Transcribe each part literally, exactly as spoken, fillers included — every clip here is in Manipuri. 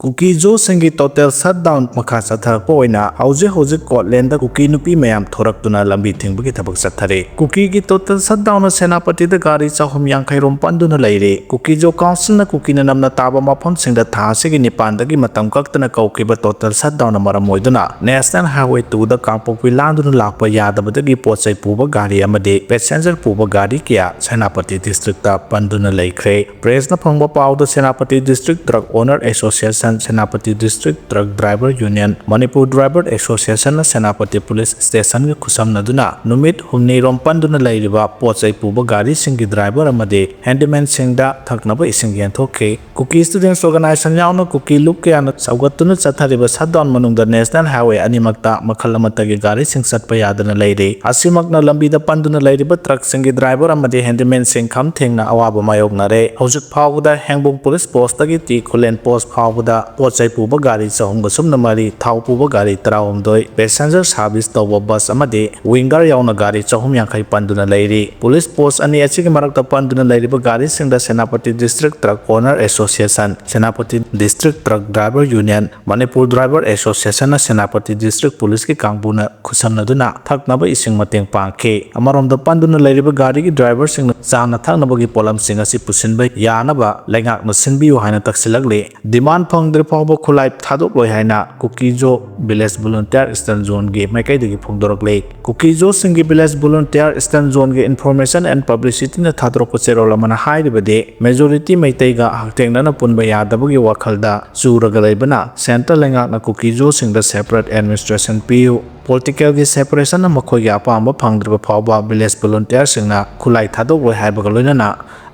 ꯀꯨꯀꯤ ꯖꯣꯁꯤꯡꯒꯤ total shutdown ꯃꯈꯥ ꯆꯠꯊꯔꯛꯄ ꯑꯣꯏꯅ ꯍꯧꯖꯤꯛ ꯍꯧꯖꯤꯛ ꯀꯣꯠꯂꯦꯟꯗ ꯀꯨꯀꯤ ꯅꯨꯄꯤ ꯃꯌꯥꯝ ꯊꯣꯔꯛꯇꯨꯅ ꯂꯝꯕꯤ ꯊꯤꯡꯕꯒꯤ ꯊꯕꯛ ꯆꯠꯊꯔꯤ꯫ ꯀꯨꯀꯤꯒꯤ total shutdownꯅ ꯁꯦꯅꯥꯄꯇꯤꯗ ꯒꯥꯔꯤ ꯆꯍꯨꯝ ꯌꯥꯡꯈꯩ ꯔꯣꯝ ꯄꯟꯗꯨꯅ ꯂꯩꯔꯤ꯫ ꯀꯨꯀꯤ ꯖꯣ councilꯅ ꯀꯨꯀꯤꯅ ꯅꯝꯅ ꯇꯥꯕ ꯃꯐꯝꯁꯤꯡꯗ ꯊꯥ ꯑꯁꯤꯒꯤ ꯅꯤꯄꯥꯟꯗꯒꯤ ꯃꯇꯝ ꯀꯛꯇꯅ ꯀꯧꯈꯤꯕ total shutdownꯅ ꯃꯔꯝ ꯑꯣꯏꯗꯨꯅ National Highway twoꯗ ꯀꯥꯡꯄꯣꯛꯄꯤ ꯂꯥꯟꯗꯨꯅ ꯂꯥꯛꯄ ꯌꯥꯗꯕꯗꯒꯤ ꯄꯣꯠ ꯆꯩ ꯄꯨꯕ ꯒꯥꯔꯤ ꯑꯃꯗꯤ passenger ꯄꯨꯕ ꯒꯥꯔꯤ ꯀꯌꯥ ꯁꯦꯅꯥꯄꯇꯤ districtꯇ ꯄꯟꯗꯨꯅ ꯂꯩꯈ꯭ꯔꯦ꯫ Pressꯅ ꯐꯪꯕ ꯄꯥꯎꯗ Senapati District Truck Owner Association, Senapati District Truck Driver Union, Manipur Driver Associationꯅ Senapati Police Stationꯒ ꯈꯨꯠꯁꯝꯅꯗꯨꯅ ꯅꯨꯃꯤꯠ ꯍꯨꯝꯅꯤꯔꯣꯝ ꯄꯟꯗꯨꯅ ꯂꯩꯔꯤꯕ ꯄꯣꯠ ꯆꯩ ꯄꯨꯕ ꯒꯥꯔꯤꯁꯤꯡꯒꯤ driver ꯑꯃꯗꯤ handymanꯁꯤꯡꯗ ꯊꯛꯅꯕ ꯏꯁꯤꯡ ꯌꯦꯟꯊꯣꯛꯈꯤ꯫ ꯀꯨꯀꯤ Students Organisation ꯌꯥꯎꯅ ꯀꯨꯀꯤ ꯂꯨꯞ ꯀꯌꯥꯅ ꯁꯧꯒꯠꯇꯨꯅ ꯆꯠꯊꯔꯤꯕ shutdown ꯃꯅꯨꯡꯗ National Highway ꯑꯅꯤꯃꯛꯇ ꯃꯈꯜ ꯑꯃꯠꯇꯒꯤ ꯒꯥꯔꯤꯁꯤꯡ ꯆꯠꯄ ꯌꯥꯗꯅ ꯂꯩꯔꯤ꯫ ꯑꯁꯤꯃꯛꯅ ꯂꯝꯕꯤꯗ ꯄꯟꯗꯨꯅ ꯂꯩꯔꯤꯕ truckꯁꯤꯡꯒꯤ driver ꯑꯃꯗꯤ handymanꯁꯤꯡ ꯈꯝ ꯊꯦꯡꯅ ꯑꯋꯥꯕ ꯃꯥꯌꯣꯛꯅꯔꯦ꯫ ꯍꯧꯖꯤꯛ ꯐꯥꯎꯕꯗ ꯍꯦꯡꯕꯨꯡ Police Postꯇꯒꯤ ꯇꯤ ꯈꯨꯂꯦꯟ Post ꯐꯥꯎꯕꯗ ꯄꯣꯠ ꯆꯩ ꯄꯨꯕ ꯒꯥꯔꯤ ꯆꯍꯨꯝꯒ ꯁꯨꯞꯅ ꯃꯔꯤ, ꯊꯥꯎ ꯄꯨꯕ ꯒꯥꯔꯤ ꯇꯔꯥꯍꯨꯝꯗꯣꯏ, passenger service ꯇꯧꯕ bus ꯑꯃꯗꯤ winger ꯌꯥꯎꯅ ꯒꯥꯔꯤ ꯆꯍꯨꯝ ꯌꯥꯡꯈꯩ ꯄꯟꯗꯨꯅ ꯂꯩꯔꯤ꯫ Police post ꯑꯅꯤ ꯑꯁꯤꯒꯤ ꯃꯔꯛꯇ ꯄꯟꯗꯨꯅ ꯂꯩꯔꯤꯕ ꯒꯥꯔꯤꯁꯤꯡꯗ Senapati District Truck Owner Association, Senapati District Truck Driver Union, Manipur Driver Associationꯅ Senapati District Policeꯀꯤ ꯀꯥꯡꯕꯨꯅ ꯈꯨꯠꯁꯝꯅꯗꯨꯅ ꯊꯛꯅꯕ ꯏꯁꯤꯡ ꯃꯇꯦꯡ ꯄꯥꯡꯈꯤ꯫ ꯑꯃꯔꯣꯝꯗ ꯄꯟꯗꯨꯅ ꯂꯩꯔꯤꯕ ꯒꯥꯔꯤꯒꯤ driverꯁꯤꯡꯅ ꯆꯥꯅ ꯊꯛꯅꯕꯒꯤ ꯄꯣꯠꯂꯝꯁꯤꯡ ꯑꯁꯤ ꯄꯨꯁꯤꯟꯕ ꯌꯥꯅꯕ ꯂꯩꯉꯥꯛꯅ ꯁꯤꯟꯕꯤꯌꯨ ꯍꯥꯏꯅ ꯇꯛꯁꯤꯜꯂꯛꯂꯤ꯫ Demand ꯐꯪꯗ꯭ꯔꯤ ꯐꯥꯎꯕ ꯈꯨꯠꯂꯥꯏ ꯊꯥꯗꯣꯛꯂꯣꯏ ꯍꯥꯏꯅ ꯀꯨꯀꯤꯖꯣ Village Volunteer Eastern Zoneꯒꯤ ꯃꯥꯏꯀꯩꯗꯒꯤ ꯐꯣꯡꯗꯣꯔꯛꯂꯤ꯫ ꯀꯨꯀꯤꯖꯣꯁꯤꯡꯒꯤ Village Volunteer Eastern Zoneꯒꯤ Information and Publicityꯅ ꯊꯥꯗꯣꯔꯛꯄ ꯆꯦꯔꯣꯜ ꯑꯃꯅ ꯍꯥꯏꯔꯤꯕꯗꯤ, majority ꯃꯩꯇꯩꯒ ꯍꯛꯊꯦꯡꯅꯅ ꯄꯨꯟꯕ ꯌꯥꯗꯕꯒꯤ ꯋꯥꯈꯜꯗ ꯆꯨꯔꯒ ꯂꯩꯕꯅ central ꯂꯩꯉꯥꯛꯅ ꯀꯨꯀꯤꯖꯣꯁꯤꯡꯗ separate administration ꯄꯤꯌꯨ, political ꯒꯤ separation ꯅ ꯃꯈꯣꯏꯒꯤ ꯑꯄꯥꯝꯕ ꯐꯪꯗ꯭ꯔꯤꯕ ꯐꯥꯎꯕ Village Volunteerꯁꯤꯡꯅ ꯈꯨꯠꯂꯥꯏ ꯊꯥꯗꯣꯛꯂꯣꯏ ꯍꯥꯏꯕꯒ ꯂꯣꯏꯅꯅ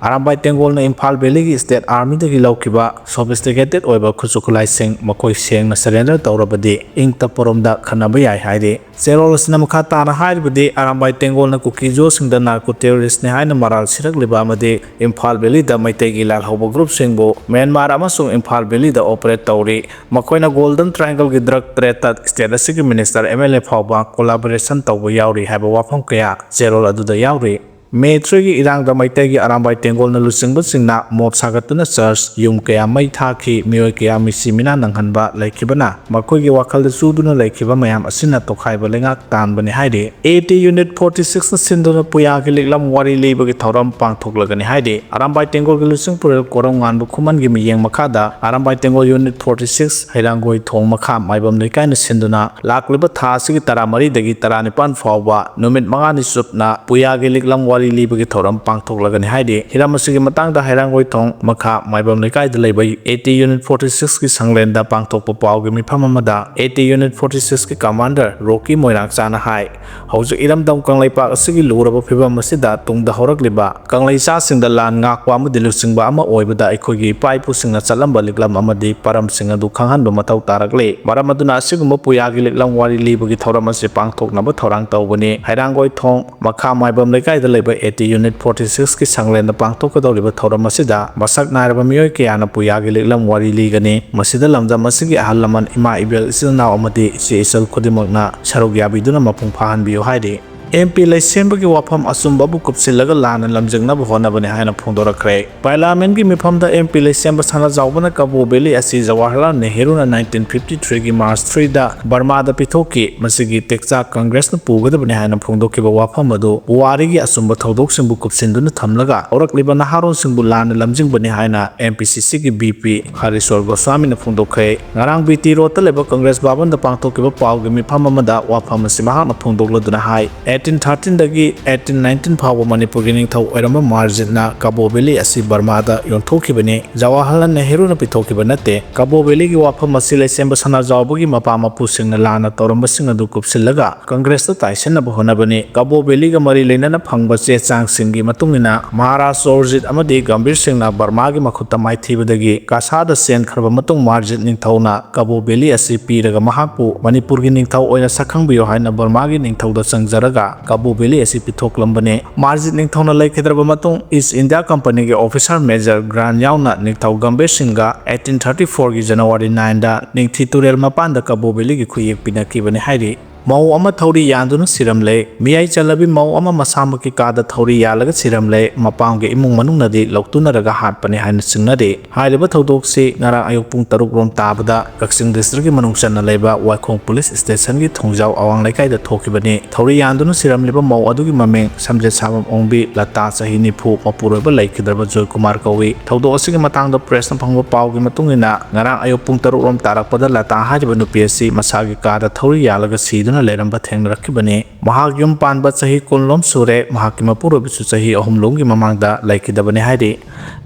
ꯑꯔꯥꯝꯕꯥꯏ ꯇꯦꯡꯒꯣꯜꯅ ꯏꯝꯐꯥꯜ Valleyꯒꯤ State Armyꯗꯒꯤ ꯂꯧꯈꯤꯕ sophisticated ꯑꯣꯏꯕ ꯈꯨꯠꯁꯨ ꯈꯨꯠꯂꯥꯏꯁꯤꯡ ꯃꯈꯣꯏ ꯁꯦꯡꯅ surrender ꯇꯧꯔꯕꯗꯤ ꯏꯪ ꯇꯞꯄꯔꯣꯝꯗ ꯈꯟꯅꯕ ꯌꯥꯏ ꯍꯥꯏꯔꯤ꯫ ꯆꯦꯔꯣꯜ ꯑꯁꯤꯅ ꯃꯈꯥ ꯇꯥꯅ ꯍꯥꯏꯔꯤꯕꯗꯤ, ꯑꯔꯥꯝꯕꯥꯏ ꯇꯦꯡꯒꯣꯜꯅ ꯀꯨꯀꯤꯖꯣꯁꯤꯡꯗ narco terroristꯅꯤ ꯍꯥꯏꯅ ꯃꯔꯥꯜ ꯁꯤꯔꯛꯂꯤꯕ ꯑꯃꯗꯤ ꯏꯝꯐꯥꯜ Valleyꯗ ꯃꯩꯇꯩꯒꯤ ꯂꯥꯜꯍꯧꯕ groupꯁꯤꯡꯕꯨ ꯃ꯭ꯌꯥꯟꯃꯥꯔ ꯑꯃꯁꯨꯡ ꯏꯝꯐꯥꯜ Valleyꯗ operate ꯇꯧꯔꯤ꯫ ꯃꯈꯣꯏꯅ Golden Triangleꯒꯤ drug tradeꯇ state ꯑꯁꯤꯒꯤ minister, MLA ꯐꯥꯎꯕ collaboration ꯇꯧꯕ ꯌꯥꯎꯔꯤ ꯍꯥꯏꯕ ꯋꯥꯐꯝ ꯀꯌꯥ ꯆꯦꯔꯣꯜ ꯑꯗꯨꯗ ꯌꯥꯎꯔꯤ꯫ ꯃꯦ ꯊ꯭ꯔꯤꯒꯤ ꯏꯔꯥꯡꯗ ꯃꯩꯇꯩꯒꯤ ꯑꯔꯥꯝꯕꯥꯏ ꯇꯦꯡꯒꯣꯜꯅ ꯂꯨꯆꯤꯡꯕꯁꯤꯡꯅ ꯃꯣꯠ ꯁꯥꯒꯠꯇꯨꯅ ꯆꯔꯆ, ꯌꯨꯝ ꯀꯌꯥ ꯃꯩ ꯊꯥꯈꯤ, ꯃꯤꯑꯣꯏ ꯀꯌꯥ ꯃꯤꯁꯤ ꯃꯤꯅꯥ ꯅꯪꯍꯟꯕ ꯂꯩꯈꯤꯕꯅ ꯃꯈꯣꯏꯒꯤ ꯋꯥꯈꯜꯗ ꯆꯨꯗꯨꯅ ꯂꯩꯈꯤꯕ ꯃꯌꯥꯝ ꯑꯁꯤꯅ ꯇꯣꯈꯥꯏꯕ ꯂꯩꯉꯥꯛ ꯇꯥꯟꯕꯅꯤ ꯍꯥꯏꯔꯤ꯫ A T Unit forty six ꯅ ꯁꯤꯟꯗꯨꯅ ꯄꯨꯌꯥꯒꯤ ꯂꯤꯛꯂꯝ ꯋꯥꯔꯤ ꯂꯤꯕꯒꯤ ꯊꯧꯔꯝ ꯄꯥꯡꯊꯣꯛꯂꯒꯅꯤ ꯍꯥꯏꯔꯤ꯫ ꯑꯔꯥꯝꯕꯥꯏ ꯇꯦꯡꯒꯣꯜꯒꯤ ꯂꯨꯆꯤꯡ ꯄꯨꯔꯦꯜ ꯀꯣꯔꯧꯉꯥꯟꯕ ꯈꯨꯃꯟꯒꯤ ꯃꯤꯠꯌꯦꯡ ꯃꯈꯥꯗ ꯑꯔꯥꯝꯕꯥꯏ ꯇꯦꯡꯒꯣꯜ Unit forty six ꯍꯩꯔꯥꯡꯒꯣꯏ ꯊꯣꯡ ꯃꯈꯥ ꯃꯥꯏꯕꯝ ꯂꯩꯀꯥꯏꯅ ꯁꯤꯟꯗꯨꯅ ꯂꯥꯛꯂꯤꯕ ꯊꯥ ꯑꯁꯤꯒꯤ ꯇꯔꯥꯃꯔꯤꯗꯒꯤ ꯇꯔꯥꯅꯤꯄꯥꯟ ꯐꯥꯎꯕ ꯅꯨꯃꯤꯠ ꯃꯉꯥꯅꯤ ꯆꯨꯞꯅ ꯄꯨꯌꯥꯒꯤ ꯂꯤꯛꯂꯝ ꯋꯥꯔꯤ ꯂꯤꯕꯒꯤ ꯊꯧꯔꯝ ꯄꯥꯡꯊꯣꯛꯂꯒꯅꯤ ꯍꯥꯏꯔꯤ꯫ ꯍꯤꯔꯝ ꯑꯁꯤꯒꯤ ꯃꯇꯥꯡꯗ ꯍꯩꯔꯥꯡꯒꯣꯏ ꯊꯣꯡ ꯃꯈꯥ ꯃꯥꯏꯕꯝ ꯂꯩꯀꯥꯏꯗ ꯂꯩꯕ A T Unit forty six ꯀꯤ ꯁꯪꯂꯦꯟꯗ ꯄꯥꯡꯊꯣꯛꯄ ꯄꯥꯎꯒꯤ ꯃꯤꯐꯝ ꯑꯃꯗ A T Unit forty six ꯀꯤ commander ꯔꯣꯀꯤ ꯃꯣꯏꯔꯥꯡꯆꯥꯅ ꯍꯥꯏ, ꯍꯧꯖꯤꯛ ꯏꯔꯝꯗꯝ ꯀꯪꯂꯩꯄꯥꯛ ꯑꯁꯤꯒꯤ ꯂꯨꯔꯕ ꯐꯤꯕꯝ ꯑꯁꯤꯗ ꯇꯨꯡꯗ ꯍꯧꯔꯛꯂꯤꯕ ꯀꯪꯂꯩꯆꯥꯁꯤꯡꯗ ꯂꯥꯟ ꯉꯥꯛꯄ ꯑꯃꯗꯤ ꯂꯨꯆꯤꯡꯕ ꯑꯃ ꯑꯣꯏꯕꯗ ꯑꯩꯈꯣꯏꯒꯤ ꯏꯄꯥ ꯏꯄꯨꯁꯤꯡꯅ ꯆꯠꯂꯝꯕ ꯂꯤꯛꯂꯝ ꯑꯃꯗꯤ ꯄꯔꯝꯁꯤꯡ ꯑꯗꯨ ꯈꯪꯍꯟꯕ ꯃꯊꯧ ꯇꯥꯔꯛꯂꯤ꯫ ꯃꯔꯝ ꯑꯗꯨꯅ ꯑꯁꯤꯒꯨꯝꯕ ꯄꯨꯌꯥꯒꯤ ꯂꯤꯛꯂꯝ ꯋꯥꯔꯤ ꯂꯤꯕꯒꯤ ꯊꯧꯔꯝ ꯑꯁꯤ ꯄꯥꯡꯊꯣꯛꯅꯕ ꯊꯧꯔꯥꯡ ꯇꯧꯕꯅꯤ꯫ ꯍꯩꯔꯥꯡꯒꯣꯏ ꯊꯣꯡ ꯃꯈꯥ ꯃꯥꯏꯕꯝ ꯂꯩꯀꯥꯏꯗ ꯂꯩꯕ A T Unit forty six ꯀꯤ ꯁꯪꯂꯦꯟꯗ ꯄꯥꯡꯊꯣꯛꯀꯗꯧꯔꯤꯕ ꯊꯧꯔꯝ ꯑꯁꯤꯗ ꯃꯁꯛ ꯅꯥꯏꯔꯕ ꯃꯤꯑꯣꯏ ꯀꯌꯥꯅ ꯄꯨꯌꯥꯒꯤ ꯂꯤꯛꯂꯝ ꯋꯥꯔꯤ ꯂꯤꯒꯅꯤ꯫ ꯃꯁꯤꯗ ꯂꯝꯗꯝ ꯑꯁꯤꯒꯤ ꯑꯍꯜ ꯂꯃꯟ, ꯏꯃꯥ ꯏꯕꯦꯜ, ꯏꯆꯤꯜ ꯏꯅꯥꯎ ꯑꯃꯗꯤ ꯏꯆꯦ ꯏꯆꯜ ꯈꯨꯗꯤꯡꯃꯛꯅ ꯁꯔꯨꯛ ꯌꯥꯕꯤꯗꯨꯅ ꯃꯄꯨꯡ ꯐꯥꯍꯟꯕꯤꯌꯨ ꯍꯥꯏꯔꯤ꯫ ꯑꯦꯝ ꯄꯤ ꯂꯩꯁꯦꯝꯕꯒꯤ ꯋꯥꯐꯝ ꯑꯆꯨꯝꯕꯕꯨ ꯀꯨꯞꯁꯤꯜꯂꯒ ꯂꯥꯟꯅ ꯂꯝꯖꯤꯡꯅꯕ ꯍꯣꯠꯅꯕꯅꯤ ꯍꯥꯏꯅ ꯐꯣꯡꯗꯣꯔꯛꯈ꯭ꯔꯦ꯫ ꯄꯥꯔꯂꯤꯌꯥꯃꯦꯟꯒꯤ ꯃꯤꯐꯝꯗ ꯑꯦꯝ ꯄꯤ ꯂꯩꯁꯦꯝꯕ ꯁꯅꯥꯖꯥꯎꯕꯅ ꯀꯕꯣ ꯚꯦꯂꯤ ꯑꯁꯤ ꯖꯋꯥꯍꯔꯂꯥꯜ ꯅꯦꯍꯔꯨꯅ nineteen fifty three ꯒꯤ March three ꯗ ꯕꯔꯃꯥꯗ ꯄꯤꯊꯣꯛꯈꯤ꯫ ꯃꯁꯤꯒꯤ ꯇꯦꯛꯆꯥꯛ ꯀꯪꯒ꯭ꯔꯦꯁꯅ ꯄꯨꯒꯗꯕꯅꯤ ꯍꯥꯏꯅ ꯐꯣꯡꯗꯣꯛꯈꯤꯕ ꯋꯥꯐꯝ ꯑꯗꯨ ꯄꯨꯋꯥꯔꯤꯒꯤ ꯑꯆꯨꯝꯕ ꯊꯧꯗꯣꯛꯁꯤꯡꯕꯨ ꯀꯨꯞꯁꯤꯟꯗꯨꯅ ꯊꯝꯂꯒ ꯍꯧꯔꯛꯂꯤꯕ ꯅꯍꯥꯔꯣꯜꯁꯤꯡꯕꯨ ꯂꯥꯟꯅ ꯂꯝꯖꯤꯡꯕꯅꯤ ꯍꯥꯏꯅ ꯑꯦꯝ ꯄꯤ ꯁꯤ ꯁꯤꯒꯤ ꯚꯤ ꯄꯤ ꯍꯔꯤꯁꯣꯔ ꯒꯣꯁ꯭ꯋꯥꯃꯤꯅ ꯐꯣꯡꯗꯣꯛꯈ꯭ꯔꯦ꯫ ꯉꯔꯥꯡ ꯕꯤ ꯇꯤ ꯔꯣꯗꯇ ꯂꯩꯕ ꯀꯪꯒ꯭ꯔꯦꯁ ꯚꯕꯟꯗ ꯄꯥꯡꯊꯣꯛꯈꯤꯕ ꯄꯥꯎꯒꯤ ꯃꯤꯐꯝ ꯑꯃꯗ ꯋꯥꯐꯝ ꯑꯁꯤ ꯃꯍꯥꯛꯅ ꯐꯣꯡꯗꯣꯛꯂꯗꯨꯅ ꯍꯥꯏ, eighteen thirteen ꯗꯒꯤ eighteen nineteen ꯐꯥꯎꯕ ꯃꯅꯤꯄꯨꯔꯒꯤ ꯅꯤꯡꯊꯧ ꯑꯣꯏꯔꯝꯕ ꯃꯥꯔꯖꯤꯠꯅ ꯀꯕꯣ ꯚꯦꯂꯤ ꯑꯁꯤ ꯕꯔꯃꯥꯗ ꯌꯣꯟꯊꯣꯛꯈꯤꯕꯅꯤ꯫ ꯖꯋꯥꯍꯔꯂꯥꯜ ꯅꯦꯍꯔꯨꯅ ꯄꯤꯊꯣꯛꯈꯤꯕ ꯅꯠꯇꯦ꯫ ꯀꯕꯣ ꯚꯦꯂꯤꯒꯤ ꯋꯥꯐꯝ ꯑꯁꯤ ꯂꯩꯁꯦꯝꯕ ꯁꯅꯥꯖꯥꯎꯕꯒꯤ ꯃꯄꯥ ꯃꯄꯨꯁꯤꯡꯅ ꯂꯥꯟꯅ ꯇꯧꯔꯝꯕꯁꯤꯡ ꯑꯗꯨ ꯀꯨꯞꯁꯤꯜꯂꯒ ꯀꯪꯒ꯭ꯔꯦꯁꯇ ꯇꯥꯏꯁꯤꯟꯅꯕ ꯍꯣꯠꯅꯕꯅꯤ꯫ ꯀꯕꯣ ꯚꯦꯂꯤꯒ ꯃꯔꯤ ꯂꯩꯅꯅ ꯐꯪꯕ ꯆꯦ ꯆꯥꯡꯁꯤꯡꯒꯤ ꯃꯇꯨꯡ ꯏꯟꯅ, ꯃꯍꯥꯔꯥꯖ ꯁꯣꯔꯖꯤꯠ ꯑꯃꯗꯤ ꯒꯝꯚꯤꯔ ꯁꯤꯡꯅ ꯕꯔꯃꯥꯒꯤ ꯃꯈꯨꯠꯇ ꯃꯥꯏꯊꯤꯕꯗꯒꯤ ꯀꯥꯁꯥꯗ ꯆꯦꯟꯈ꯭ꯔꯕ ꯃꯇꯨꯡ, ꯃꯥꯔꯖꯤꯠ ꯅꯤꯡꯊꯧꯅ ꯀꯕꯣ ꯚꯦꯂꯤ ꯑꯁꯤ ꯄꯤꯔꯒ ꯃꯍꯥꯛꯄꯨ ꯃꯅꯤꯄꯨꯔꯒꯤ ꯅꯤꯡꯊꯧ ꯑꯣꯏꯅ ꯁꯛꯈꯪꯕꯤꯌꯨ ꯍꯥꯏꯅ ꯕꯔꯃꯥꯒꯤ ꯅꯤꯡꯊꯧꯗ ꯆꯪꯖꯔꯒ ꯀꯕꯣ ꯚꯦꯂꯤ ꯑꯁꯤ ꯄꯤꯊꯣꯛꯂꯝꯕꯅꯤ꯫ ꯃꯥꯔꯖꯤꯠ ꯅꯤꯡꯊꯧꯅ ꯂꯩꯈꯤꯗ꯭ꯔꯕ ꯃꯇꯨꯡ, ꯏꯁ ꯏꯟꯗꯤꯌꯥ ꯀꯝꯄꯅꯤꯒꯤ ꯑꯣꯐꯤꯁꯥꯔ ꯃꯦꯖꯔ ꯒ꯭ꯔꯥꯟ ꯌꯥꯎꯅ ꯅꯤꯡꯊꯧ ꯒꯝꯚꯤꯔ ꯁꯤꯡꯒ eighteen thirty four ꯒꯤ January nine ꯗ ꯅꯤꯡꯊꯤ ꯇꯨꯔꯦꯜ ꯃꯄꯥꯟꯗ ꯀꯕꯣ ꯚꯦꯂꯤꯒꯤ ꯈꯨꯠꯌꯦꯛ ꯄꯤꯅꯈꯤꯕꯅꯤ ꯍꯥꯏꯔꯤ꯫ ꯃꯧ ꯑꯃ ꯊꯧꯔꯤ ꯌꯥꯟꯗꯨꯅ ꯁꯤꯔꯝꯂꯦ꯫ ꯃꯤꯌꯥꯏ ꯆꯜꯂꯕꯤ ꯃꯧ ꯑꯃ ꯃꯁꯥꯃꯛꯀꯤ ꯀꯥꯗ ꯊꯧꯔꯤ ꯌꯥꯜꯂꯒ ꯁꯤꯔꯝꯂꯦ꯫ ꯃꯄꯥꯝꯒꯤ ꯏꯃꯨꯡ ꯃꯅꯨꯡꯅꯗꯤ ꯂꯧꯇꯨꯅꯔꯒ ꯍꯥꯠꯄꯅꯤ ꯍꯥꯏꯅ ꯆꯤꯡꯅꯔꯤ꯫ ꯍꯥꯏꯔꯤꯕ ꯊꯧꯗꯣꯛꯁꯤ ꯉꯔꯥꯡ ꯑꯌꯨꯛ ꯄꯨꯡ ꯇꯔꯨꯛ ꯔꯣꯝ ꯇꯥꯕꯗ ꯀꯛꯆꯤꯡ ꯗꯤꯁꯇ꯭ꯔꯤꯛꯀꯤ ꯃꯅꯨꯡ ꯆꯟꯅ ꯂꯩꯕ ꯋꯥꯏꯈꯣꯡ ꯄꯨꯂꯤꯁ ꯁ꯭ꯇꯦꯁꯟꯒꯤ ꯊꯣꯡꯖꯥꯎ ꯑꯋꯥꯡ ꯂꯩꯀꯥꯏꯗ ꯊꯣꯛꯈꯤꯕꯅꯤ꯫ ꯊꯧꯔꯤ ꯌꯥꯟꯗꯨꯅ ꯁꯤꯔꯝꯂꯤꯕ ꯃꯧ ꯑꯗꯨꯒꯤ ꯃꯃꯤꯡ ꯁꯝꯖꯦꯠꯁꯥꯕꯝ ꯑꯣꯡꯕꯤ ꯂꯇꯥ, ꯆꯍꯤ ꯅꯤꯐꯨ, ꯃꯄꯨꯔꯣꯏꯕ ꯂꯩꯈꯤꯗ꯭ꯔꯕ ꯖꯣꯏꯀꯨꯃꯥꯔ ꯀꯧꯏ꯫ ꯊꯧꯗꯣꯛ ꯑꯁꯤꯒꯤ ꯃꯇꯥꯡꯗ ꯄ꯭ꯔꯦꯁꯅ ꯐꯪꯕ ꯄꯥꯎꯒꯤ ꯃꯇꯨꯡ ꯏꯟꯅ, ꯉꯔꯥꯡ ꯑꯌꯨꯛ ꯄꯨꯡ ꯇꯔꯨꯛ ꯔꯣꯝ ꯇꯥꯔꯛꯄꯗ ꯂꯇꯥ ꯍꯥꯏꯔꯤꯕ ꯅꯨꯄꯤ ꯑꯁꯤ ꯃꯁꯥꯒꯤ ꯀꯥꯗ ꯊꯧꯔꯤ ꯌꯥꯜꯂꯒ ꯁꯤꯗꯨꯅ ꯂꯩꯔꯝꯕ ꯊꯦꯡꯅꯔꯛꯈꯤꯕꯅꯤ꯫ ꯃꯍꯥꯛ ꯌꯨꯝ ꯄꯥꯟꯕ ꯆꯍꯤ ꯀꯨꯟ ꯂꯣꯝ ꯁꯨꯔꯦ꯫ ꯃꯍꯥꯛꯀꯤ ꯃꯄꯨꯔꯣꯏꯕꯁꯨ ꯆꯍꯤ ꯑꯍꯨꯝ ꯂꯣꯝꯒꯤ ꯃꯃꯥꯡꯗ ꯂꯩꯈꯤꯗꯕꯅꯤ ꯍꯥꯏꯔꯤ꯫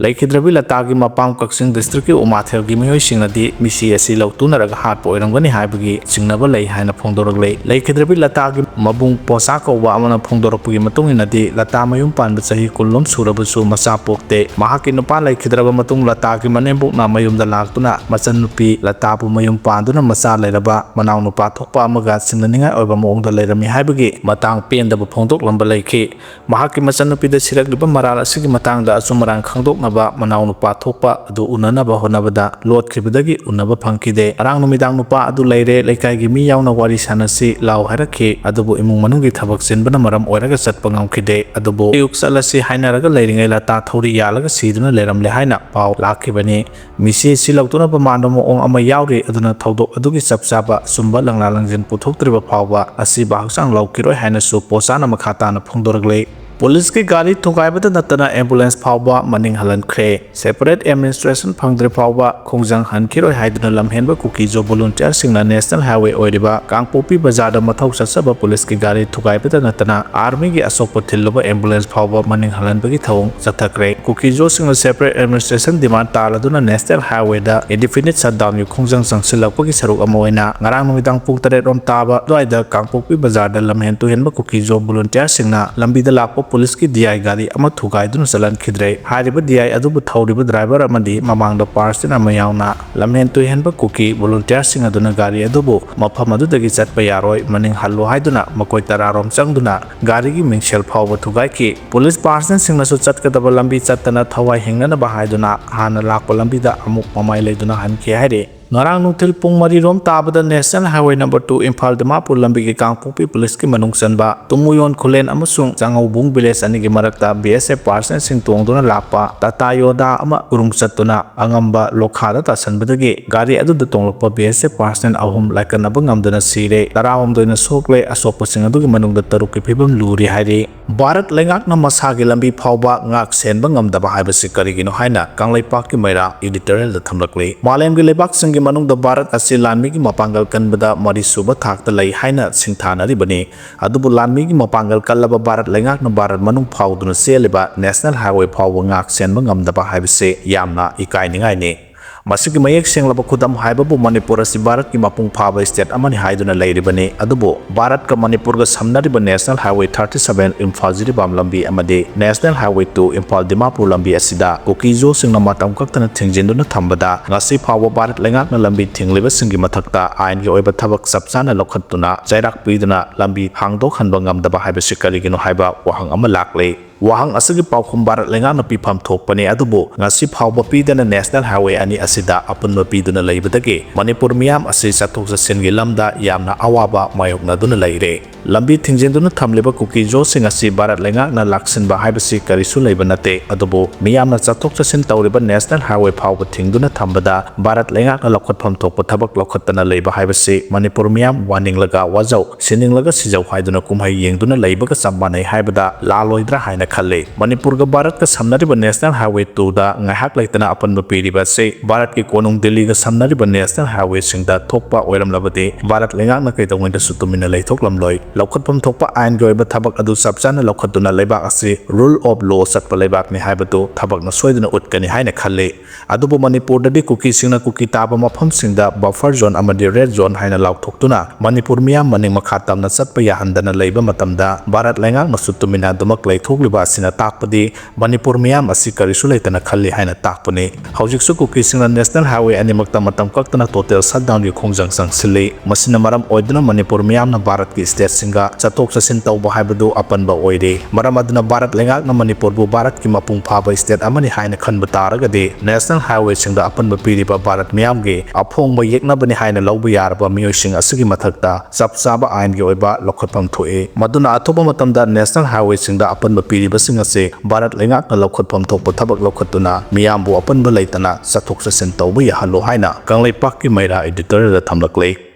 ꯂꯩꯈꯤꯗ꯭ꯔꯕꯤ ꯂꯇꯥꯒꯤ ꯃꯄꯥꯝ ꯀꯛꯆꯤꯡ ꯗꯤꯁꯇ꯭ꯔꯤꯛꯀꯤ ꯎꯃꯥꯊꯦꯜꯒꯤ ꯃꯤꯑꯣꯏꯁꯤꯡꯅꯗꯤ ꯃꯤꯁꯤ ꯑꯁꯤ ꯂꯧꯇꯨꯅꯔꯒ ꯍꯥꯠꯄ ꯑꯣꯏꯔꯝꯒꯅꯤ ꯍꯥꯏꯕꯒꯤ ꯆꯤꯡꯅꯕ ꯂꯩ ꯍꯥꯏꯅ ꯐꯣꯡꯗꯣꯔꯛꯂꯦ꯫ ꯂꯩꯈꯤꯗ꯭ꯔꯕꯤ ꯂꯇꯥꯒꯤ ꯃꯕꯨꯡ ꯄꯣꯁꯥ ꯀꯧꯕ ꯑꯃꯅ ꯐꯣꯡꯗꯣꯔꯛꯄꯒꯤ ꯃꯇꯨꯡ ꯏꯟꯅꯗꯤ, ꯂꯇꯥ ꯃꯌꯨꯝ ꯄꯥꯟꯕ ꯆꯍꯤ ꯀꯨꯟ ꯂꯣꯝ ꯁꯨꯔꯕꯁꯨ ꯃꯆꯥ ꯄꯣꯛꯇꯦ꯫ ꯃꯍꯥꯛꯀꯤ ꯅꯨꯄꯥ ꯂꯩꯈꯤꯗ꯭ꯔꯕ ꯃꯇꯨꯡ ꯂꯇꯥꯒꯤ ꯃꯅꯦꯝꯕꯣꯛꯅ ꯃꯌꯨꯝꯗ ꯂꯥꯛꯇꯨꯅ ꯃꯆꯟꯅꯨꯄꯤ ꯂꯇꯥꯕꯨ ꯃꯌꯨꯝ ꯄꯥꯟꯗꯨꯅ ꯃꯆꯥ ꯂꯩꯔꯕ ꯃꯅꯥꯎ ꯅꯨꯄꯥ ꯊꯣꯛꯄ ꯑꯃꯒ ꯆꯤꯡꯅꯅꯤꯡꯉꯥꯏ ꯑꯣꯏꯕ ꯃꯑꯣꯡꯗ ꯂꯩꯔꯝꯃꯤ ꯍꯥꯏꯕꯒꯤ ꯃꯇꯥꯡ ꯄꯦꯟꯗꯕ ꯐꯣꯡꯗꯣꯛꯂꯝꯕ ꯂꯩꯈꯤ꯫ ꯃꯍꯥꯛꯀꯤ ꯃꯆꯟꯅꯨꯄꯤꯗ ꯁꯤꯔꯛꯂꯤꯕ ꯃꯔꯥꯜ ꯑꯁꯤꯒꯤ ꯃꯇꯥꯡꯗ ꯑꯆꯨꯝ ꯑꯔꯥꯟ ꯈꯪꯗꯣꯛꯅꯕ ꯃꯅꯥꯎ ꯅꯨꯄꯥ ꯊꯣꯛꯄ ꯑꯗꯨ ꯎꯅꯅꯕ ꯍꯣꯠꯅꯕꯗ ꯂꯣꯠꯈꯤꯕꯗꯒꯤ ꯎꯅꯕ ꯐꯪꯈꯤꯗꯦ꯫ ꯉꯔꯥꯡ ꯅꯨꯃꯤꯗꯥꯡ ꯅꯨꯄꯥ ꯑꯗꯨ ꯂꯩꯔꯦ, ꯂꯩꯀꯥꯏꯒꯤ ꯃꯤ ꯌꯥꯎꯅ ꯋꯥꯔꯤ ꯁꯥꯟꯅꯁꯤ ꯂꯥꯎ ꯍꯥꯏꯔꯛꯈꯤ, ꯑꯗꯨꯕꯨ ꯏꯃꯨꯡ ꯃꯅꯨꯡꯒꯤ ꯊꯕꯛ ꯆꯤꯟꯕꯅ ꯃꯔꯝ ꯑꯣꯏꯔꯒ ꯆꯠꯄ ꯉꯝꯈꯤꯗꯦ꯫ ꯑꯗꯨꯕꯨ ꯑꯌꯨꯛ ꯆꯠꯂꯁꯤ ꯍꯥꯏꯅꯔꯒ ꯂꯩꯔꯤꯉꯩ ꯂꯇꯥ ꯊꯧꯔꯤ ꯌꯥꯜꯂꯒ ꯁꯤꯗꯨꯅ ꯂꯩꯔꯝꯂꯦ ꯍꯥꯏꯅ ꯄꯥꯎ ꯂꯥꯛꯈꯤꯕꯅꯤ꯫ ꯃꯤꯁꯤ ꯑꯁꯤ ꯂꯧꯊꯣꯛꯅꯕ ꯃꯥꯟꯕ ꯃꯑꯣꯡ ꯑꯃ ꯌꯥꯎꯔꯤ, ꯑꯗꯨꯅ ꯊꯧꯗꯣꯛ ꯑꯗꯨꯒꯤ ꯆꯞ ꯆꯥꯕ ꯑꯆꯨꯝꯕ ꯂꯪꯂꯥ ꯂꯪꯖꯤꯟ ꯄꯨꯊꯣꯛꯇ꯭ꯔꯤꯕ ꯐꯥꯎꯕ ꯑꯁꯤꯕ ꯍꯛꯆꯥꯡ ꯂꯧꯈꯤꯔꯣꯏ ꯍꯥꯏꯅꯁꯨ ꯄꯣꯁꯥꯅ ꯃꯈꯥ ꯇꯥꯅ ꯐꯣꯡꯗꯣꯔꯛꯂꯤ꯫ ꯄꯨꯂꯤꯁꯀꯤ ꯒꯥꯔꯤ ꯊꯨꯒꯥꯏꯕꯗ ꯅꯠꯇꯅ ꯑꯦꯝꯕꯨꯂꯦꯟꯁ ꯐꯥꯎꯕ ꯃꯅꯤꯡ ꯍꯜꯍꯟꯈ꯭ꯔꯦ꯫ ꯁꯦꯄꯔꯦꯠ ꯑꯦꯗꯃꯤꯅꯤꯁꯇ꯭ꯔꯦꯁꯟ ꯐꯪꯗ꯭ꯔꯤ ꯐꯥꯎꯕ ꯈꯣꯡꯖꯪ ꯍꯟꯈꯤꯔꯣꯏ ꯍꯥꯏꯗꯨꯅ ꯂꯝꯍꯦꯟꯕ ꯀꯨꯀꯤꯖꯣ ꯚꯣꯂꯨꯟꯇꯤꯌꯔꯁꯤꯡꯅ ꯅꯦꯁꯅꯦꯜ ꯍꯥꯏꯋꯦ ꯑꯣꯏꯔꯤꯕ ꯀꯥꯡꯄꯣꯛꯄꯤ ꯕꯖꯥꯔꯗ ꯃꯊꯧ ꯆꯠꯆꯕ ꯄꯨꯂꯤꯁꯀꯤ ꯒꯥꯔꯤ ꯊꯨꯒꯥꯏꯕꯗ ꯅꯠꯇꯅ ꯑꯥꯔꯃꯤꯒꯤ ꯑꯁꯣꯛꯄ ꯊꯤꯜꯂꯨꯕ ꯑꯦꯝꯕꯨꯂꯦꯟꯁ ꯐꯥꯎꯕ ꯃꯅꯤꯡ ꯍꯜꯍꯟꯕꯒꯤ ꯊꯧꯑꯣꯡ ꯆꯠꯊꯈ꯭ꯔꯦ꯫ ꯀꯨꯀꯤꯖꯣꯁꯤꯡꯅ ꯁꯦꯄꯔꯦꯠ ꯑꯦꯗꯃꯤꯅꯤꯁꯇ꯭ꯔꯦꯁꯟ ꯗꯤꯃꯥꯟ ꯇꯥꯔꯗꯨꯅ ꯅꯦꯁꯅꯦꯜ ꯍꯥꯏꯋꯦꯗ ꯏꯟꯗꯤꯐꯤꯅꯤꯠ ꯁꯠꯗꯥꯎꯟꯒꯤ ꯈꯣꯡꯖꯪ ꯆꯪꯁꯤꯜꯂꯛꯄꯒꯤ ꯁꯔꯨꯛ ꯑꯃ ꯑꯣꯏꯅ ꯉꯔꯥꯡ ꯅꯨꯃꯤꯗꯥꯡ ꯄꯨꯡ ꯇꯔꯦꯠ ꯔꯣꯝ ꯇꯥꯕ ꯑꯗꯨꯋꯥꯏꯗ ꯀꯥꯡꯄꯣꯛꯄꯤ ꯕꯖꯥꯔꯗ ꯂꯝꯍꯦꯟ ꯇꯨꯍꯦꯟꯕ ꯀꯨꯀꯤꯖꯣ ꯚꯣꯂꯨꯟꯇꯤꯌꯔꯁꯤꯡꯅ ꯂꯝꯕꯤꯗ ꯂꯥꯛꯄ ꯄꯨꯂꯤꯁꯀꯤ ꯗꯤ ꯑꯥꯏ ꯒꯥꯔꯤ ꯑꯃ ꯊꯨꯒꯥꯏꯗꯨꯅ ꯆꯠꯍꯟꯈꯤꯗ꯭ꯔꯦ꯫ ꯍꯥꯏꯔꯤꯕ ꯗꯤ ꯑꯥꯏ ꯑꯗꯨꯕꯨ ꯊꯧꯔꯤꯕ ꯗ꯭ꯔꯥꯏꯚꯔ ꯑꯃꯗꯤ ꯃꯃꯥꯡꯗ ꯄꯥꯔꯁꯟ ꯑꯃ ꯌꯥꯎꯅ ꯂꯝꯍꯦꯟ ꯇꯨꯍꯦꯟꯕ ꯀꯨꯀꯤ ꯚꯣꯂꯨꯟꯇꯤꯌꯔꯁꯤꯡ ꯑꯗꯨꯅ ꯒꯥꯔꯤ ꯑꯗꯨꯕꯨ ꯃꯐꯝ ꯑꯗꯨꯗꯒꯤ ꯆꯠꯄ ꯌꯥꯔꯣꯏ, ꯃꯅꯤꯡ ꯍꯜꯂꯨ ꯍꯥꯏꯗꯨꯅ ꯃꯈꯣꯏ ꯇꯔꯥꯔꯣꯝ ꯆꯪꯗꯨꯅ ꯒꯥꯔꯤꯒꯤ ꯃꯤꯡꯁꯦꯜ ꯐꯥꯎꯕ ꯊꯨꯒꯥꯏꯈꯤ꯫ ꯄꯨꯂꯤꯁ ꯄꯥꯔꯁꯟꯁꯤꯡꯅꯁꯨ ꯆꯠꯀꯗꯕ ꯂꯝꯕꯤ ꯆꯠꯇꯅ ꯊꯋꯥꯏ ꯍꯤꯡꯅꯅꯕ ꯍꯥꯏꯗꯨꯅ ꯍꯥꯟꯅ ꯂꯥꯛꯄ ꯂꯝꯕꯤꯗ ꯑꯃꯨꯛ ꯃꯃꯥꯏ ꯂꯩꯗꯨꯅ ꯍꯟꯈꯤ ꯍꯥꯏꯔꯤ꯫ ꯉꯔꯥꯡ ꯅꯨꯡꯊꯤꯜ ꯄꯨꯡ ꯃꯔꯤ ꯔꯣꯝ ꯇꯥꯕꯗ National Highway number two Imphal Dimapur ꯂꯝꯕꯤꯒꯤ ꯀꯥꯡꯄꯣꯛꯄꯤ police ꯀꯤ ꯃꯅꯨꯡ ꯆꯟꯕ ꯇꯨꯃꯨꯌꯣꯟ ꯈꯨꯂꯦꯟ ꯑꯃꯁꯨꯡ ꯆꯥꯉꯧꯕꯨꯡ village ꯑꯅꯤꯒꯤ ꯃꯔꯛꯇ B S F personnel ꯁꯤꯡ ꯇꯣꯡꯗꯨꯅ ꯂꯥꯛꯄ Tata Yoda ꯑꯃ ꯎꯔꯨꯝ ꯆꯠꯇꯨꯅ ꯑꯉꯝꯕ ꯂꯣꯈꯥꯗ ꯇꯥꯁꯟꯕꯗꯒꯤ ꯒꯥꯔꯤ ꯑꯗꯨꯗ ꯇꯣꯡꯂꯛꯄ B S F personnel ꯑꯍꯨꯝ ꯂꯥꯏꯀꯠꯅꯕ ꯉꯝꯗꯅ ꯁꯤꯔꯦ, ꯇꯔꯥꯍꯨꯝꯗꯣꯏꯅ ꯁꯣꯛꯂꯦ꯫ ꯑꯁꯣꯛꯄꯁꯤꯡ ꯑꯗꯨꯒꯤ ꯃꯅꯨꯡꯗ ꯇꯔꯨꯛꯀꯤ ꯐꯤꯕꯝ ꯂꯨꯔꯤ ꯍꯥꯏꯔꯤ꯫ ꯚꯥꯔꯠ ꯂꯩꯉꯥꯛꯅ ꯃꯁꯥꯒꯤ ꯂꯝꯕꯤ ꯐꯥꯎꯕ ꯉꯥꯛ ꯁꯦꯟꯕ ꯉꯝꯗꯕ ꯍꯥꯏꯕꯁꯤ ꯀꯔꯤꯒꯤꯅꯣ ꯍꯥꯏꯅ ꯀꯪꯂꯩꯄꯥꯛꯀꯤ ꯃꯩꯔꯥ editorial ꯗ ꯊꯝꯂꯛꯂꯤ꯫ ꯃꯥꯂꯦꯝꯒꯤ ꯂꯩꯕꯥꯛꯁꯤꯡꯒꯤ ꯃꯅꯨꯡꯗ ꯚꯥꯔꯠ ꯑꯁꯤ ꯂꯥꯟꯃꯤꯒꯤ ꯃꯄꯥꯡꯒꯜ ꯀꯟꯕꯗ ꯃꯔꯤꯁꯨꯕ ꯊꯥꯛꯇ ꯂꯩ ꯍꯥꯏꯅ ꯁꯤꯡꯊꯥꯅꯔꯤꯕꯅꯤ꯫ ꯑꯗꯨꯕꯨ ꯂꯥꯟꯃꯤꯒꯤ ꯃꯄꯥꯡꯒꯜ ꯀꯜꯂꯕ ꯚꯥꯔꯠ ꯂꯩꯉꯥꯛꯅ ꯚꯥꯔꯠ ꯃꯅꯨꯡ ꯐꯥꯎꯗꯨꯅ ꯆꯦꯜꯂꯤꯕ National Highway ꯐꯥꯎꯕ ꯉꯥꯛ ꯁꯦꯟꯕ ꯉꯝꯗꯕ ꯍꯥꯏꯕꯁꯤ ꯌꯥꯝꯅ ꯏꯀꯥꯏꯅꯤꯡꯉꯥꯏꯅꯤ꯫ ꯃꯁꯤꯒꯤ ꯃꯌꯦꯛ ꯁꯦꯡꯂꯕ ꯈꯨꯗꯝ ꯍꯥꯏꯕꯕꯨ ꯃꯅꯤꯄꯨꯔ ꯑꯁꯤ ꯚꯥꯔꯠꯀꯤ ꯃꯄꯨꯡ ꯐꯥꯕ state ꯑꯃꯅꯤ ꯍꯥꯏꯗꯨꯅ ꯂꯩꯔꯤꯕꯅꯤ꯫ ꯑꯗꯨꯕꯨ ꯚꯥꯔꯠꯀ ꯃꯅꯤꯄꯨꯔꯒ ꯁꯝꯅꯔꯤꯕ National Highway thirty seven Imphal Jiribam ꯂꯝꯕꯤ ꯑꯃꯗꯤ National Highway two Imphal Dimapur ꯂꯝꯕꯤ ꯑꯁꯤꯗ ꯀꯨꯀꯤ-ꯖꯣꯁꯤꯡꯅ ꯃꯇꯝ ꯀꯛꯇꯅ ꯊꯤꯡꯖꯤꯟꯗꯨꯅ ꯊꯝꯕꯗ ꯉꯁꯤ ꯐꯥꯎꯕ ꯚꯥꯔꯠ ꯂꯩꯉꯥꯛꯅ ꯂꯝꯕꯤ ꯊꯤꯡꯂꯤꯕꯁꯤꯡꯒꯤ ꯃꯊꯛꯇ ꯑꯥꯏꯟꯒꯤ ꯑꯣꯏꯕ ꯊꯕꯛ ꯆꯞ ꯆꯥꯅ ꯂꯧꯈꯠꯇꯨꯅ ꯆꯩꯔꯥꯛ ꯄꯤꯗꯨꯅ ꯂꯝꯕꯤ ꯍꯥꯡꯗꯣꯛꯍꯟꯕ ꯉꯝꯗꯕ ꯍꯥꯏꯕꯁꯤ ꯀꯔꯤꯒꯤꯅꯣ ꯍꯥꯏꯕ ꯋꯥꯍꯪ ꯑꯃ ꯂꯥꯛꯂꯤ꯫ ꯋꯥꯍꯪ ꯑꯁꯤꯒꯤ ꯄꯥꯎꯈꯨꯝ ꯚꯥꯔꯠ ꯂꯩꯉꯥꯛꯅ ꯄꯤꯐꯝ ꯊꯣꯛꯄꯅꯤ, ꯑꯗꯨꯕꯨ ꯉꯁꯤ ꯐꯥꯎꯕ ꯄꯤꯗꯅ National Highway ꯑꯅꯤ ꯑꯁꯤꯗ ꯑꯄꯨꯟꯕ ꯄꯤꯗꯨꯅ ꯂꯩꯕꯗꯒꯤ ꯃꯅꯤꯄꯨꯔ ꯃꯤꯌꯥꯝ ꯑꯁꯤ ꯆꯠꯊꯣꯛ ꯆꯠꯁꯤꯟꯒꯤ ꯂꯝꯗ ꯌꯥꯝꯅ ꯑꯋꯥꯕ ꯃꯥꯌꯣꯛꯅꯗꯨꯅ ꯂꯩꯔꯦ꯫ ꯂꯝꯕꯤ ꯊꯤꯡꯖꯤꯟꯗꯨꯅ ꯊꯝꯂꯤꯕ ꯀꯨꯀꯤ-ꯖꯣꯁꯤꯡ ꯑꯁꯤ ꯚꯥꯔꯠ ꯂꯩꯉꯥꯛꯅ ꯂꯥꯛꯁꯤꯟꯕ ꯍꯥꯏꯕꯁꯤ ꯀꯔꯤꯁꯨ ꯂꯩꯕ ꯅꯠꯇꯦ, ꯑꯗꯨꯕꯨ ꯃꯤꯌꯥꯝꯅ ꯆꯠꯊꯣꯛ ꯆꯠꯁꯤꯟ ꯇꯧꯔꯤꯕ National Highway ꯐꯥꯎꯕ ꯊꯤꯡꯗꯨꯅ ꯊꯝꯕꯗ ꯚꯥꯔꯠ ꯂꯩꯉꯥꯛꯅ ꯂꯧꯈꯠꯐꯝ ꯊꯣꯛꯄ ꯊꯕꯛ ꯂꯧꯈꯠꯇꯅ ꯂꯩꯕ ꯍꯥꯏꯕꯁꯤ ꯃꯅꯤꯄꯨꯔ ꯃꯤꯌꯥꯝ ꯋꯥꯅꯤꯡꯂꯒ ꯋꯥꯖꯧ, ꯁꯤꯅꯤꯡꯂꯒ ꯁꯤꯖꯧ ꯍꯥꯏꯗꯨꯅ ꯀꯨꯝꯍꯩ ꯌꯦꯡꯗꯨꯅ ꯂꯩꯕꯒ ꯆꯞ ꯃꯥꯟꯅꯩ ꯍꯥꯏꯕꯗ ꯂꯥꯜꯂꯣꯏꯗ꯭ꯔꯥ ꯍꯥꯏꯅ ꯈꯜꯂꯤ꯫ ꯃꯅꯤꯄꯨꯔꯒ ꯚꯥꯔꯠꯀ ꯁꯝꯅꯔꯤꯕ National Highway two ꯗ ꯉꯥꯏꯍꯥꯛ ꯂꯩꯇꯅ ꯑꯄꯟꯕ ꯄꯤꯔꯤꯕ ꯑꯁꯤ ꯚꯥꯔꯠꯀꯤ ꯀꯣꯅꯨꯡ ꯗꯤꯜꯂꯤꯒ ꯁꯝꯅꯔꯤꯕ National Highway ꯁꯤꯡꯗ ꯊꯣꯛꯄ ꯑꯣꯏꯔꯝꯂꯕꯗꯤ ꯚꯥꯔꯠ ꯂꯩꯉꯥꯛꯅ ꯀꯩꯗꯧꯉꯩꯗꯁꯨ ꯇꯨꯃꯤꯟꯅ ꯂꯩꯊꯣꯛꯂꯝꯂꯣꯏ꯫ ꯂꯧꯈꯠꯐꯝ ꯊꯣꯛꯄ ꯑꯥꯏꯟꯒꯤ ꯑꯣꯏꯕ ꯊꯕꯛ ꯑꯗꯨ ꯆꯞ ꯆꯥꯅ ꯂꯧꯈꯠꯇꯨꯅ ꯂꯩꯕꯥꯛ ꯑꯁꯤ rule of law ꯆꯠꯄ ꯂꯩꯕꯥꯛꯅꯤ ꯍꯥꯏꯕꯗꯨ ꯊꯕꯛꯅ ꯁꯣꯏꯗꯅ ꯎꯠꯀꯅꯤ ꯍꯥꯏꯅ ꯈꯜꯂꯤ꯫ ꯑꯗꯨꯕꯨ ꯃꯅꯤꯄꯨꯔꯗꯗꯤ ꯀꯨꯀꯤꯁꯤꯡꯅ ꯀꯨꯀꯤ ꯇꯥꯕ ꯃꯐꯝꯁꯤꯡꯗ buffer zone ꯑꯃꯗꯤ red zone ꯍꯥꯏꯅ ꯂꯥꯎꯊꯣꯛꯇꯨꯅ ꯃꯅꯤꯄꯨꯔ ꯃꯤꯌꯥꯝ ꯃꯅꯤꯡ ꯃꯈꯥ ꯇꯝꯅ ꯆꯠꯄ ꯌꯥꯍꯟꯗꯅ ꯂꯩꯕ ꯃꯇꯝꯗ ꯚꯥꯔꯠ ꯂꯩꯉꯥꯛꯅꯁꯨ ꯇꯨꯃꯤꯟꯅ ꯑꯗꯨꯃꯛ ꯂꯩꯊꯣꯛꯂꯤꯕ ꯑꯁꯤꯅ ꯇꯥꯛꯄꯗꯤ ꯃꯅꯤꯄꯨꯔ ꯃꯤꯌꯥꯝ ꯑꯁꯤ ꯀꯔꯤꯁꯨ ꯂꯩꯇꯅ ꯈꯜꯂꯤ ꯍꯥꯏꯅ ꯇꯥꯛꯄꯅꯤ꯫ ꯍꯧꯖꯤꯛꯁꯨ ꯀꯨꯀꯤꯁꯤꯡꯅ ꯅꯦꯁꯅꯦꯜ ꯍꯥꯏꯋꯦ ꯑꯅꯤꯃꯛꯇ ꯃꯇꯝ ꯀꯛꯇꯅ ꯇꯣꯇꯦꯜ ꯁꯠꯗꯥꯎꯟꯒꯤ ꯈꯣꯡꯖꯪ ꯆꯪꯁꯤꯜꯂꯤ꯫ ꯃꯁꯤꯅ ꯃꯔꯝ ꯑꯣꯏꯗꯨꯅ ꯃꯅꯤꯄꯨꯔ ꯃꯤꯌꯥꯝꯅ ꯚꯥꯔꯠꯀꯤ ꯁ꯭ꯇꯦꯠꯁꯤꯡꯒ ꯆꯠꯊꯣꯛ ꯆꯠꯁꯤꯟ ꯇꯧꯕ ꯍꯥꯏꯕꯗꯨ ꯑꯄꯟꯕ ꯑꯣꯏꯔꯤ꯫ ꯃꯔꯝ ꯑꯗꯨꯅ ꯚꯥꯔꯠ ꯂꯩꯉꯥꯛꯅ ꯃꯅꯤꯄꯨꯔꯕꯨ ꯚꯥꯔꯠꯀꯤ ꯃꯄꯨꯡ ꯐꯥꯕ ꯁ꯭ꯇꯦꯠ ꯑꯃꯅꯤ ꯍꯥꯏꯅ ꯈꯟꯕ ꯇꯥꯔꯒꯗꯤ ꯅꯦꯁꯅꯦꯜ ꯍꯥꯏꯋꯦꯁꯤꯡꯗ ꯑꯄꯟꯕ ꯄꯤꯔꯤꯕ ꯚꯥꯔꯠ ꯃꯤꯌꯥꯝꯒꯤ ꯑꯐꯣꯡꯕ ꯌꯦꯛꯅꯕꯅꯤ ꯍꯥꯏꯅ ꯂꯧꯕ ꯌꯥꯔꯕ ꯃꯤꯑꯣꯏꯁꯤꯡ ꯑꯁꯤꯒꯤ ꯃꯊꯛꯇ ꯆꯞ ꯆꯥꯕ ꯑꯥꯏꯟꯒꯤ ꯑꯣꯏꯕ ꯂꯧꯈꯠꯐꯝ ꯊꯣꯛꯏ꯫ ꯃꯗꯨꯅ ꯑꯊꯨꯕ ꯃꯇꯝꯗ ꯅꯦꯁꯅꯦꯜ ꯍꯥꯏꯋꯦꯁꯤꯡꯗ ꯑꯄꯟꯕ ꯄꯤꯔꯤꯕꯁꯤꯡ ꯑꯁꯤ ꯚꯥꯔꯠ ꯂꯩꯉꯥꯛꯅ ꯂꯧꯈꯠꯐꯝ ꯊꯣꯛꯄ ꯊꯕꯛ ꯂꯧꯈꯠꯇꯨꯅ ꯃꯤꯌꯥꯝꯕꯨ ꯑꯄꯟꯕ ꯂꯩꯇꯅ ꯆꯠꯊꯣꯛ ꯆꯠꯁꯤꯟ ꯇꯧꯕ ꯌꯥꯍꯜꯂꯨ ꯍꯥꯏꯅ ꯀꯪꯂꯩꯄꯥꯛꯀꯤ ꯃꯩꯔꯥ ꯏꯗꯤꯇꯣꯔꯤꯌꯦꯜꯗ ꯊꯝꯂꯛꯂꯤ꯫